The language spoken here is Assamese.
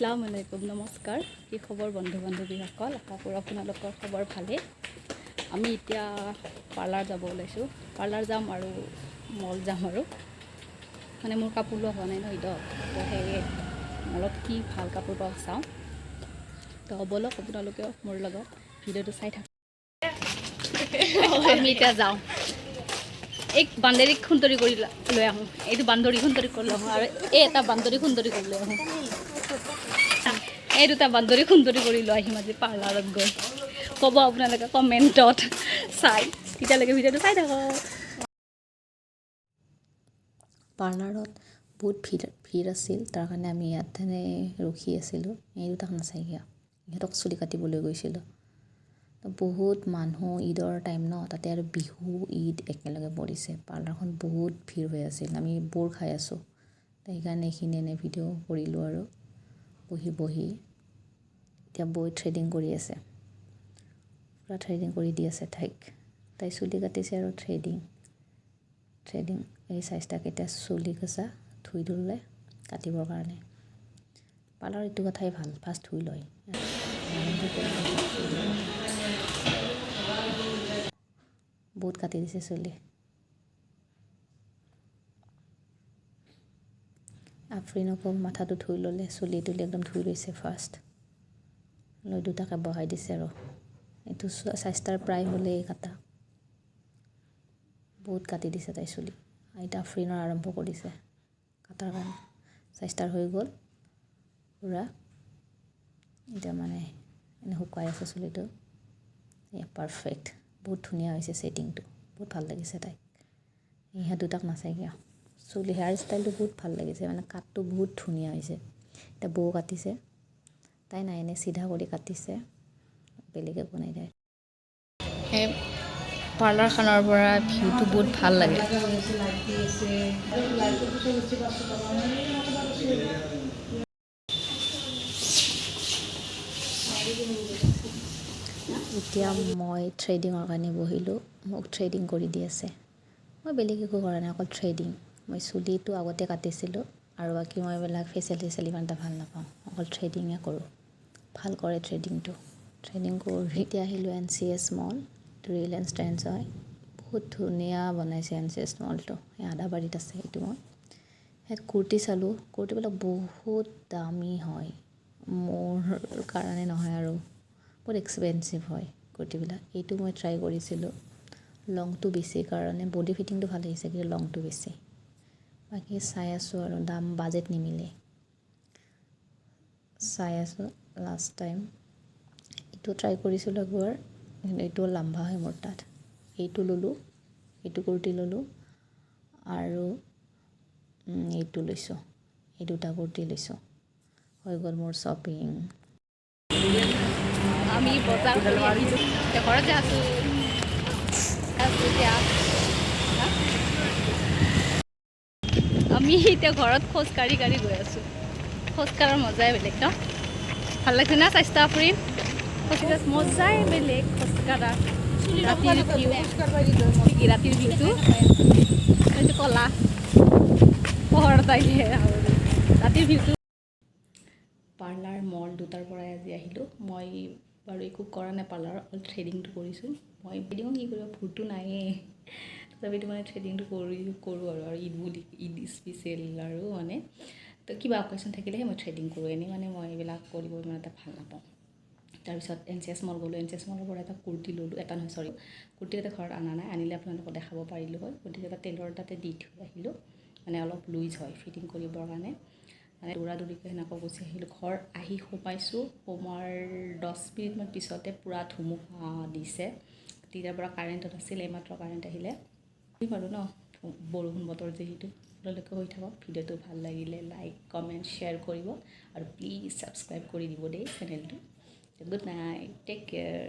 আসসালামু আলাইকুম, নমস্কাৰ। কি খবৰ বন্ধু বান্ধৱীসকল? আশা কৰোঁ আপোনালোকৰ খবৰ ভালেই। আমি এতিয়া পাৰ্লাৰ যাব ওলাইছোঁ। পাৰ্লাৰ যাম আৰু মল যাম আৰু মানে মোৰ কাপোৰ লোৱা হোৱা নাই ন ঈদত। তো সেয়ে মলত কি ভাল কাপোৰ পাওঁ চাওঁ। তো ব'লক, আপোনালোকেও মোৰ লগত ভিডিঅ'টো চাই থাকক। আমি এতিয়া যাওঁ, এই বান্দৰীক সুন্দৰী কৰি লৈ আহোঁ। এইটো বান্দৰী সুন্দৰী কৰি লৈ আহোঁ আৰু এই এটা বান্দৰী সুন্দৰী কৰি লৈ আহোঁ। এই দুটা বান্দৰী সুন্দৰী কৰি লৈ আহিম আজি পাৰ্লাৰত গৈ। ক'ব আপোনালোকে কমেণ্টত চাই। তেতিয়ালৈকে ভিডিঅ'টো চাই থাকক। পাৰ্লাৰত বহুত ভিৰ ভিৰ আছিল, তাৰ কাৰণে আমি ইয়াত এনেই ৰখি আছিলোঁ। এই দুটাক নাচাই কিয়, ইহঁতক চুলি কাটিবলৈ গৈছিলোঁ। বহুত মানুহ, ঈদৰ টাইম ন, তাতে আৰু বিহু ঈদ একেলগে পৰিছে। পাৰ্লাৰখন বহুত ভিৰ হৈ আছিল। আমি ব'ৰ খাই আছোঁ, সেইকাৰণে এইখিনি এনে ভিডিঅ' কৰিলোঁ আৰু বহি বহি। এতিয়া বৈ থ্ৰেডিং কৰি আছে, পূৰা থ্ৰেডিং কৰি দি আছে তাইক। তাই চুলি কাটিছে আৰু থ্ৰেডিং থ্ৰেডিং। এই চাইজটাক এতিয়া চুলি কেইচা ধুই দিলে কাটিবৰ কাৰণে। পাৰ্লাৰ এইটো কথাই ভাল, ফাৰ্ষ্ট ধুই লয়, আৰম্ভ কৰি চুলি কটা। বহুত কাটি দিছে চুলি। আফৰিনকো মাথাটো ধুই ল'লে, চুলি তুলি একদম ধুই লৈছে ফাৰ্ষ্ট, লৈ দুটাকে বহাই দিছে। আৰু এইটো চাইষ্টাৰ প্ৰায় হ'লেই কাটা। বহুত কাটি দিছে তাই চুলি। এতিয়া আফৰিনৰ আৰম্ভ কৰিছে কাটাৰ কাৰণে। চাইষ্টাৰ হৈ গ'ল পূৰা। এতিয়া মানে এনে শুকাই আছে চুলিটো। এয়া পাৰফেক্ট, বহুত ধুনীয়া হৈছে ছেটিংটো, বহুত ভাল লাগিছে তাইক। ইহঁত দুটাক নাচাই কিয়, চুলি হেয়াৰ ষ্টাইলটো বহুত ভাল লাগিছে, মানে কাটটো বহুত ধুনীয়া হৈছে। এতিয়া বৌ কাটিছে, তাই নাই, এনেই চিধা কৰি কাটিছে, বেলেগ একো নাই তাই। সেই পাৰ্লাৰখনৰ পৰা ভিউটো বহুত ভাল লাগে। এতিয়া মই থ্ৰেডিঙৰ কাৰণে বহিলোঁ। মোক থ্ৰেডিং কৰি দি আছে। মই বেলেগ একো কৰা নাই, অকল থ্ৰেডিং। মই চুলিটো আগতে কাটিছিলোঁ আৰু বাকী মই এইবিলাক ফেচিয়েল চেচিয়েল ইমান এটা ভাল নাপাওঁ, অকল থ্ৰেডিঙে কৰোঁ। ভাল কৰে থ্ৰেডিংটো। থ্ৰেডিং কৰি এতিয়া আহিলোঁ এনচিএছ মল। এইটো ৰিলায়েন্স ট্ৰেণ্ডছ হয়। বহুত ধুনীয়া বনাইছে এনচিএছ মলটো। এই আদাবাৰীত আছে এইটো মল। ইয়াত কুৰ্তি চালোঁ। কুৰ্তিবিলাক বহুত দামী হয়, মোৰ কাৰণে নহয় আৰু বহুত এক্সপেঞ্চিভ হয় কুৰ্তিবিলাক। এইটো মই ট্ৰাই কৰিছিলোঁ, লংটো বেছি কাৰণে বডি ফিটিংটো ভাল আহিছে, কিন্তু লংটো বেছি। বাকী চাই আছোঁ আৰু দাম বাজেট নিমিলে। চাই আছোঁ লাষ্ট টাইম। এইটো ট্ৰাই কৰিছিলোঁ একবাৰ, কিন্তু এইটো লাম্বা হয় মোৰ তাত। এইটো ল'লোঁ, এইটো কুৰ্তি ল'লোঁ আৰু এইটো লৈছোঁ। এই দুটা কুৰ্তি লৈছোঁ। হৈ গ'ল মোৰ শ্বপিং। আমি বজাৰ কৰি আহিলোঁ। এতিয়া ঘৰতে আছোঁ আছোঁ এতিয়া। হা? আমি এতিয়া ঘৰত খোজ কাঢ়ি কাঢ়ি গৈ আছোঁ। খোজ কঢ়াৰ মজাই বেলেগ ন? ভাল লাগিছে না স্বাস্থ্য আফৰিন? খোজ মজাই বেলেগ খোজ কঢ়া। ৰাতিৰ ভিউ কি, ৰাতিৰ ভিউটো এইটো কলা পোহৰত আহিলে আৰু ৰাতিৰ ভিউটো। পাৰ্লাৰ মল দুটাৰ পৰাই আজি আহিলোঁ। মই বাৰু একো কৰা নাই পাৰ্লাৰত, অকল থ্ৰেডিংটো কৰিছোঁ। মই থ্ৰেডিঙো কি কৰিব, ভুৰটো নায়েই, তথাপিতো মানে থ্ৰেডিংটো কৰি কৰোঁ আৰু। আৰু ঈদ বুলি, ঈদ স্পেচিয়েল আৰু মানে তো কিবা অকেশ্যন থাকিলেহে মই থ্ৰেডিং কৰোঁ, এনেই মানে মই এইবিলাক কৰিব ইমান এটা ভাল নাপাওঁ। তাৰপিছত এনচিএছ মল গ'লোঁ। এনচিএছ মলৰ পৰা এটা কুৰ্তি ল'লোঁ। এটা নহয়, চৰি, কুৰ্তি এটা ঘৰত অনা নাই, আনিলে আপোনালোকক দেখাব পাৰিলোঁ হয়। কুৰ্তি এটা টেইলৰ তাতে দি থৈ আহিলোঁ, মানে অলপ লুজ হয়, ফিটিং কৰিবৰ কাৰণে। মানে দৌৰা দৌৰিকৈ সেনেকৈ গুচি আহিলোঁ। ঘৰ আহি সোমাইছোঁ, সোমোৱাৰ 10 মিনিটমান পিছতে পূৰা ধুমুহা দিছে। তেতিয়াৰ পৰা কাৰেণ্টত নাছিল, এইমাত্ৰ কাৰেণ্ট আহিলে বাৰু ন। বৰষুণ বতৰ যিহেতু। আপোনালোকে হৈ থাকক। ভিডিঅ'টো ভাল লাগিলে লাইক, কমেণ্ট, শ্বেয়াৰ কৰিব আৰু প্লিজ ছাবস্ক্ৰাইব কৰি দিব দেই চেনেলটো। Good night, take care.